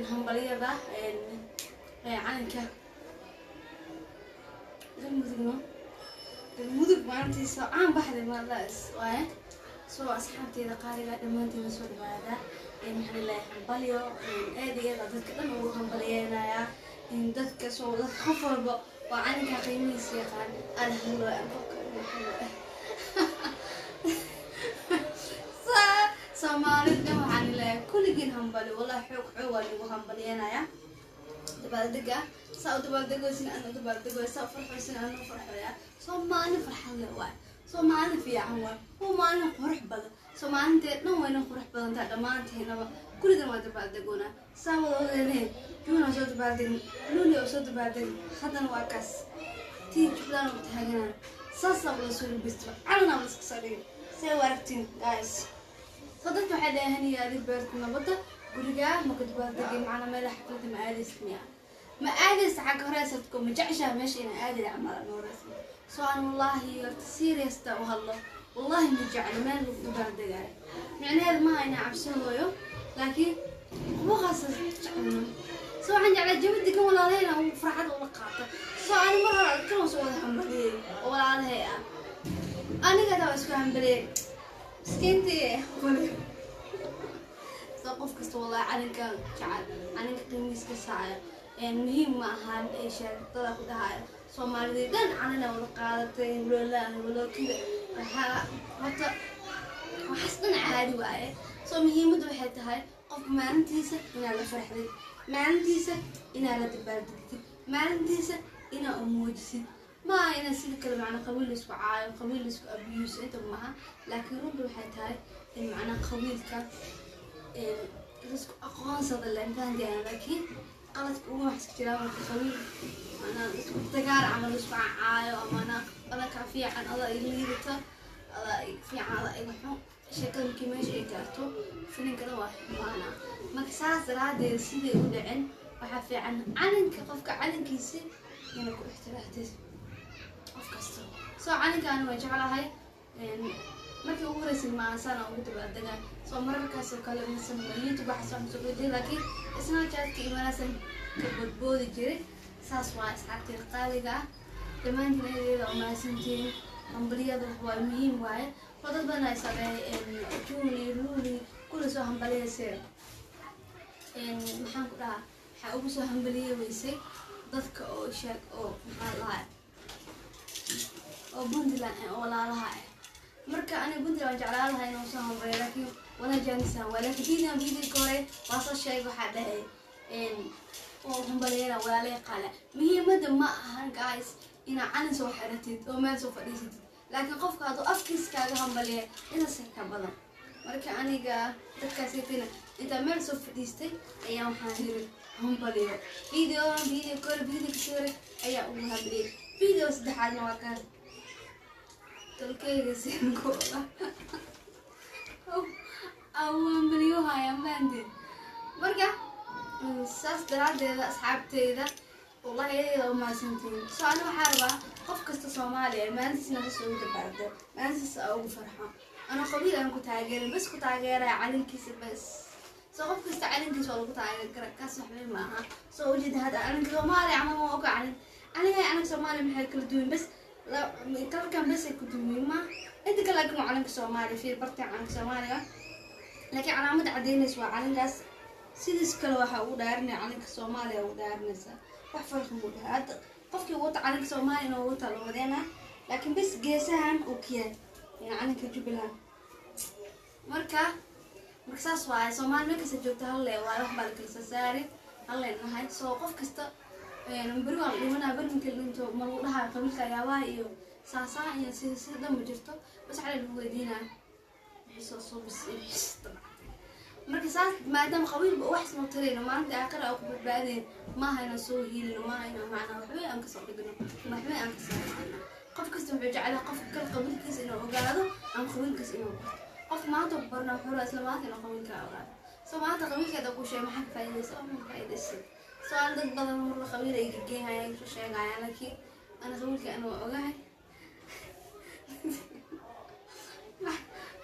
Hambalyada calanka Galmudugno, Galmudug maalintiisa caan baxday maadaas waaye. Soo asxaabteyda qaaliga, dhammaantiina soo dhawaada. Maxaa leeyahay, hambalyo aad iyo aad dadka dhan ugu hambalyeenayaa. Dadka soo dad qof walba oo calanka qiimihiisa yaqaan alhamlo. Soomaalida dhan waxaan leeyahay kulligiin hambali, wallahi xoog xoog waa lagu hambalyeenayaa. Dabaaldega saa u dabaaldegoysin aan u dabaaldegoy, saa u farxoysin aan u farxoya. Soo maalin farxad leh waay, soo maalin fiican waay, waa maalin qurux badan. Soo maalinteed dhan wayna qurux badan tahay dhammaanteennaba, kulligan waa dabaaldegoonaa. Saa wada ogeedeen, Juuna soo dabaaldegin, Luuli oo soo dabaaldegin, haddana waa kaas tii Jubbaland oo taaganaa. Saasaa wada soo labisto, calanaa wada iska soo dhigin. See u aragtiin, guys? Soo dadka waxay dhahaan, yaadi beerta nabadda gurigaa maka dabaaldegin, macnaa meela xafladda ma aadaysid miya? Ma aadaysa xagga horeysadko, ma jeceshaha meesha ina aadaya camal ama horeysa? Soo aan wallaahi horta seriousta u hadlo, wallahi ma jeclo meel lagu dabaaldegaayo. Micnaheedu maaha inaa cabsanooyo, laakiin qubuqaas jeclno. Soo waxaan jeclaa jawi degan, walaalahayna uu farxad ula qaato. Soo ani mar hore kan soo wada hambaliyey oo walaalahay ah, aniga taa waa isku hambaliyey miskiintii. Soo qof kasta wallahi calinka jecel, calinka qiimihiis ka saayo, muhiim ma ahan ay sheegtada ku dhahayo Soomaalidii dhan calina wada qaadatay, walaa walookida. Waxaa horta waxaas dhan caadi waaye. Soo muhiimadda waxay tahay qofka maalintiisa inaad la farxdid, maalintiisa inaad la dabaaldegtid, maalintiisa inaa u muujisid. Maaha inaad sida kale macnaa qabiil laisku caayo, qabiil laisku abuse, inta maaha. Laakiin runta waxay tahay in macnaa qabiilka laisku aqoonsada le, fahanteen? Laakiin qaladka ugu wax iska jiraa marka qabiil macnaa isku dagaal camal laisku caayo, ama ana kaa fiican, adaa iga liidata, adaa iga fiican, adaa iga xun. Sheekada markii meesha ay gaarto, filinkana waa xumaana. Marka saas daraadeed siday u dhicin, waxaa fiican calinka qofka calinkiisa inay ku ixtiraahtid qof kasta. Soo calinkaani waan jeclahay. Markii ugu horreysay ma asaan ugu dabaaldegaa. Soo mararkaas oo kale mise YouTube waxaas wax soo jiray, laakiin Snapchatka iyo meelaasan ka boodboodi jiray. Saas waa asxaabteyda qaaliga ah, dhammaantiin adeeda oo mahadsantihiin. Hambaliyada waa muhiim waaye oo dad badan ay sameey June iyo Luuli kulli soo hambaliyayse. Maxaan ku dhahaa, waxaa ugu soo hambaliyey weysay dadka oo sheeg oo maxaa lahaa oo Puntland ah oo walaalaha ah. Marka aniga Puntland waan jeclaan lahaa inuu soo hambaliyo, laakiin wala jaanisaan waa. Laakiin video hore waa soo sheegay, waxaa dhahay oo hambaliyana walaalay qale. Muhiimadda ma ahan, guys, inaa calin soo xiratid oo meel soo fadhiisatid, laakiin qofka hadduu afkiis kaaga hambaliya intaas ka badan. Marka aniga dadkaasaytina intaa meel soo fadhiistay ayaa waxaan yiri hambaliyo. Video video kore, video kasii hore ayaa ugu hambaliyay. Video saddexaadna waa kan dalkeyga sinkooda au hambaliyo haya maanteed. Marka saas daraadeeda asxaabteyda, wallahi iyada u mahadsantihiin. Soo ani waxaa rabaa qof kasta Soomaaliya maalintiisna sas ugu dabaaldego, maalintiisa aa ugu farxo. Ana qabiil aan ku taageerin, bas ku taageeraya calinkiisa bas. Soo qof kasta calinkiisa waa lagu taageer kara, kaas waxba maaha. Soo ujeeda hadda calinka Soomaaliya camal ma oga calin aniga calinka Soomaaliya maxay kala duwan? Bas kalarkan bas ay ku duwan ma inta kale, laakiin waa calinka Soomaaliya. Fiir barta calinka Soomaaliya, laakiin calaamada cadeynaysa waa calinkaas. Sidiis kale waxaa ugu dhaarinaya calinka Soomaaliya ugu dhaarinaysaa, wax farqi muu dhahay. Hadda qofkii wata calinka Soomaaliya inuu wata loo wadeena, laakiin bas geesahan uu ka yahay calinka Jubbaland. Marka saas waaye. Soomaali meel kasta joogta halle waaye, wax baa la kala soo saari halleen nahay. Soo qof kasta beri waa la dhimanaa, beri markii la dhinto ma lagu dhahayo qabiilka ayaabaha iyo saasaa iyo sida sida dhan ma jirto. Bas waxaa lagu weydiinaa wixii soo suubis iyo wixii dabacday. Marka saas maadaama qabiilba wax isma tarayno, maalinta aakhira oo ku badbaadayn maaha inaan soo hiilino, maaha inaan macnaa waxba aan kasoo dhigno, waxba aan kasoo dhigno. Qof kasta wuxuu jeclaa qofka kale qabiilkiisa inuu ogaado ama qabiilkiisa inuu barto. Qof maanta ku barna wuxuu rabaa isla maanta inuu qabiilka ogaado. Soo maanta qabiilkeeda ku sheegay, maxaa ka faa'iidaysa? Wax ma ka faa'iidaysa. Soo aan dad badan marba qabiil ay gegeynayaan ay soo sheegayaan, laakiin ana qabiilka ana waa ogahay.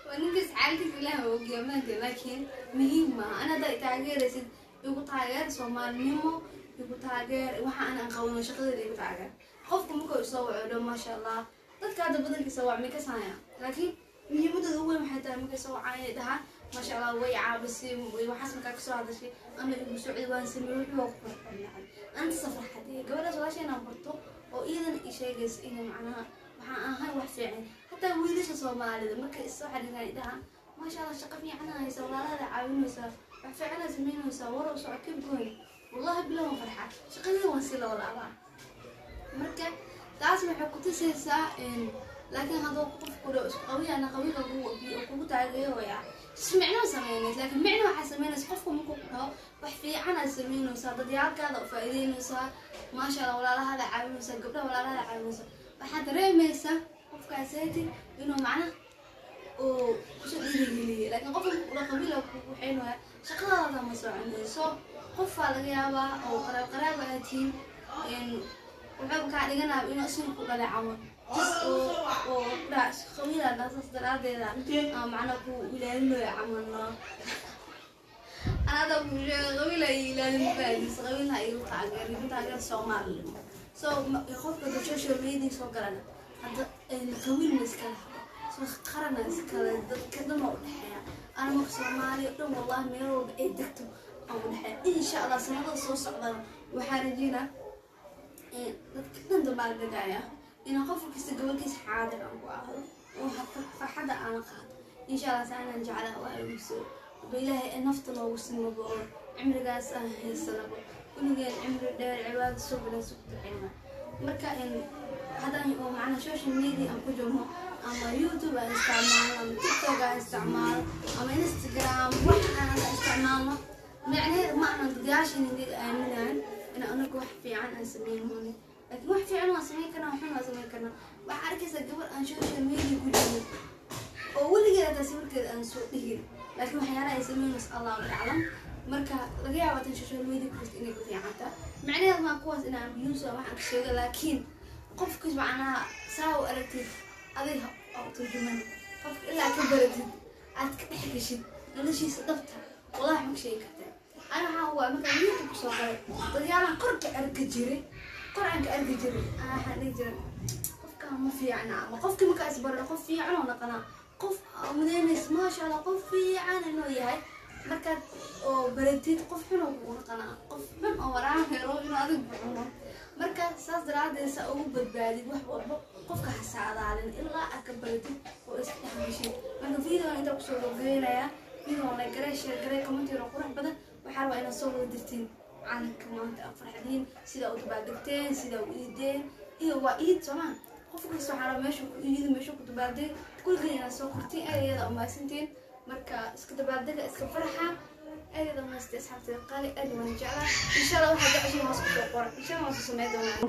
Waa ninkaas xaalkiisa Ilaah waa ogyahay maanta, laakiin muhiim maaha. Ana haddaa taageeraysid Igu taageer Soomaalinimo, igu taageer waxa aan qabano, shaqadeeda igu taageer. Qofka markuu isoo waco dho, maasha Allah, dadka hadda badankiisa waa may kasaya, laakiin muhiimadooda ugu weyn waxay tahay markay soo wacaan inay dhahaan, "Maasha Allah, way caabisay, way waxaas markaa kasoo hadashay ama igu socday, waan sameeyey." Wixii waa ku farxad, anta farxadee gabadhaas walaasha inaan barto oo iyadana i sheegaysa inay macnaha waxaan ahay wax fiican. Hataa wiilasha Soomaalida markay isoo xiriiraan ay dhahaan, "Maasha Allah, shaqo fiican haysa, walaalada caawinaysaa, wax fiican samaynaysaa, waro soco, keep going," wallahi bilo waan farxaa, shaqadeeda waan sii lawalaabaa. Marka taas waxay ku tusaysaa, laakiin hadduu qofku dhow isku qawiya ana qawiga kugu taageeraya, sis micno sameynaysa, laakiin micno waxaa sameynaysa qofku markuu ku dhaho wax fiican aad sameynaysaa, dadyaalkaada u faa'iideynaysaa, maasha Allah, walaalahaada caawinaysaa, gabdhaha walaalahaada caawinaysaa, waxaad dareemaysaa qofkaaseti inuu macna uu kusoo dhiirigeliyay. Laakiin qofka markuu dhaho qabiila kugu xeynaya, shaqadaada ma soconayso. Qofaa laga yaabaa oo qaraab qaraaba aad tihiin, wuxuu kaa dhiganaya inuu isna ku dhalay camal, just oo dhac qabiila saas daraadeeda macna ku ilaalinayo camalno. Anada ku sheega qabiila ay ilaalin faadis, qabiilha igu taageer, igu taageer Soomaalinimo. So qofka da social media soo galana hadda qabiil ma iskala habo, so qarana iskale, dadka dhan waa udhexeeya. Ana marka Soomaaliya dhan, wallahi, meel walba ay degto aan udhexeeya. Insha Allah sanadada soo socdana waxaa rajeynaa dadka dhan dabaaldegaya inaan qof kasta gobolkiisa xaadir aan ku ahdo oo farxadda aan qaado, insha Allah. Saanaan jeclaa waa igu ba Ilaahay nafta noogu simabo oo cimrigaas aan haysanabo, kuligeen cimri dheer, cibaado sugan sugta duceyna. Marka haddaan oo macnaha social media aan ku jirno, ama YouTube aan isticmaalno, ama TikTok aan isticmaalo, ama Instagram wax aan isticmaalno, micnaheedu ma ahan dadayaasha inay aaminaan in anagu wax fiican aan sameyn. Laakiin wax fiican waan sameyn karnaa, waxun waan sameyn karnaa. Waxaa arkaysaa gabar aan social media ku jirin oo weligeed hataa sawirkeeda aan soo dhigin, laakiin waxyaalaha ay sameynayso Allahu aclam. Marka laga yaaba tan social media ku jirta inay ku fiican tahay, macnaheedu maa kuwaas inaan abuse waxaan ka sheego, laakiin qofkas macnaha saa u aragtid adiga oo turjuman qofka ilaa ka baratid, aad ka dhex geshid noloshiisa dhabta, wallahi ma ka sheegi kartaa. Ana waxaa waa markaan YouTube kusoo qoray, dadyaalaan kor ka arki jiray, kor aan ka arki jiray, waxaan dhihi jiray qofkaan ma fiicna, ama qofkii markaa isbaran qof fiican oo naqanaa, qof mudaynaysa, maasha Allah, qof fiican inuu yahay. Markaad oo baratid, qof xun oo kugu naqanaa, qof xun oo waraan helo inuu adig cuno. Marka saas daraadeed sa ugu badbaadid wax walbo, qofka ha saadaalin ilaa aad ka baratid oo iska dhex geshid. Marka videogan intaa kusoo gabgabeynaya. Video like garee, share garee, comment yar oo qurux badan. Waxaa rabaa inaad soo wada dirtiin calanka maanta aad farxdiin, sida u dabaaldegteen, sida u iideen, iyo waa iid soomaa. Qof kasta waxaa rabaa meesha ku iido, meesha ku dabaaldeg, kulligeen inaad soo qortiin. Aad iyada umahadsantiin. Marka iska dabaaldega, iska farxa, aad iyada umahadsantay asxaabteeda qaali, aad waan jeclaa. Insha Allah waxaad jeceshiin hoos kusoo qora, insha Allah waan soo sameyn doonaa.